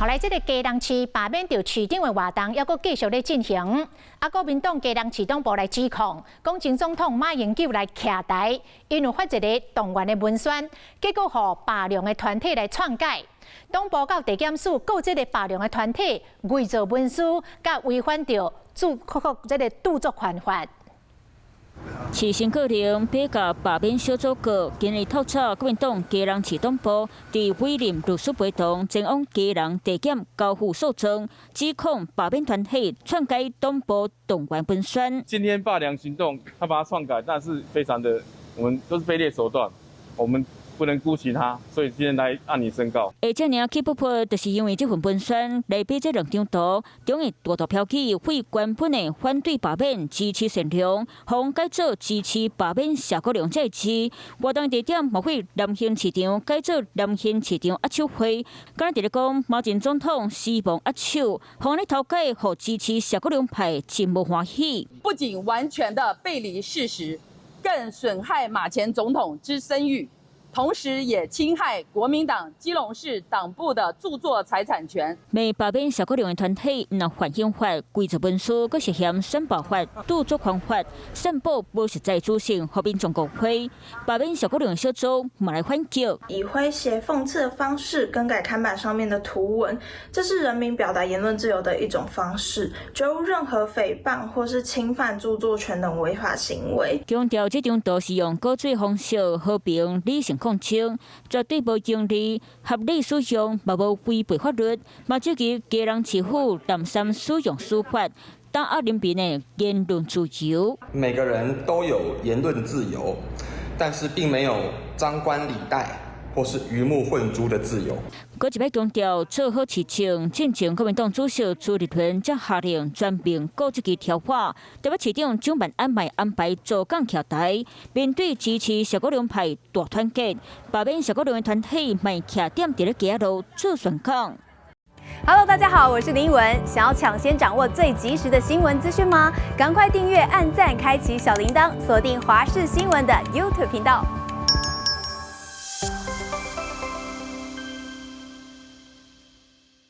後來，這个基隆市罷免著市長的活動，猶閣繼續咧進行。啊，國民黨基隆市黨部來指控，講前總統馬英九來徛台，𪜶有發一个動員的文宣，結果予罷梁的團體來篡改。黨部佮地檢署告這个罷梁的團體偽造文書，佮違反著著這个著作權法。市選過程欲共罷免小組告，今日透早國民黨基隆市黨部佇委任律師陪同前往基隆地檢交付訴狀，指控罷免團體篡改黨部動員文宣。今天罷梁行動，他把它篡改，但是非常的，我們都是卑劣手段，我們不能姑息他，所以今天來按鈴申告。會遮爾氣噗噗，就是因為這份文宣內底這兩張圖，中的大圖標記非原本的反對罷免、支持善良，予改做支持罷免謝國樑這个字。活動地點莫非南興市場改做南興市場握手會，敢若佇咧講馬前總統死亡握手，予按呢塗改，予支持謝國樑派真無歡喜。不僅完全的背離事實，更損害馬前總統之聲譽。同時也侵害國民黨基隆市黨部的著作財產權。罵罷免謝國樑的團體，毋但犯刑法、偽造文書，閣涉嫌選罷法、著作權法、散布無實在資訊，予民眾誤會。罷免謝國樑的小組嘛來反擊，以詼諧諷刺的方式更改看板上面的圖文，這是人民表達言論自由的一種方式，絕無任何誹謗或是侵犯著作權等違法行為。強調這張圖是用古早方式和平理性抗爭，絕對無盈利，合理使用，嘛無違背法律。嘛質疑基隆市府濫衊使用司法，打壓人民的言論自由。每個人都有言論自由，但是並沒有張冠李戴或是魚目混珠的自由。閣一擺強調做好市政，進前國民黨主席朱立倫才下令全面告這支條款，台北市長蔣萬安嘛安排組工徛台，面對支持謝國樑派大團結，罷免謝國樑的團體嘛徛點佇咧街仔路做宣講。 Hello，大家好，我是林文。想要搶先掌握最及時的新聞資訊嗎？趕快訂閱、按讚、開啟小鈴鐺，鎖定華視新聞的 YouTube 頻道。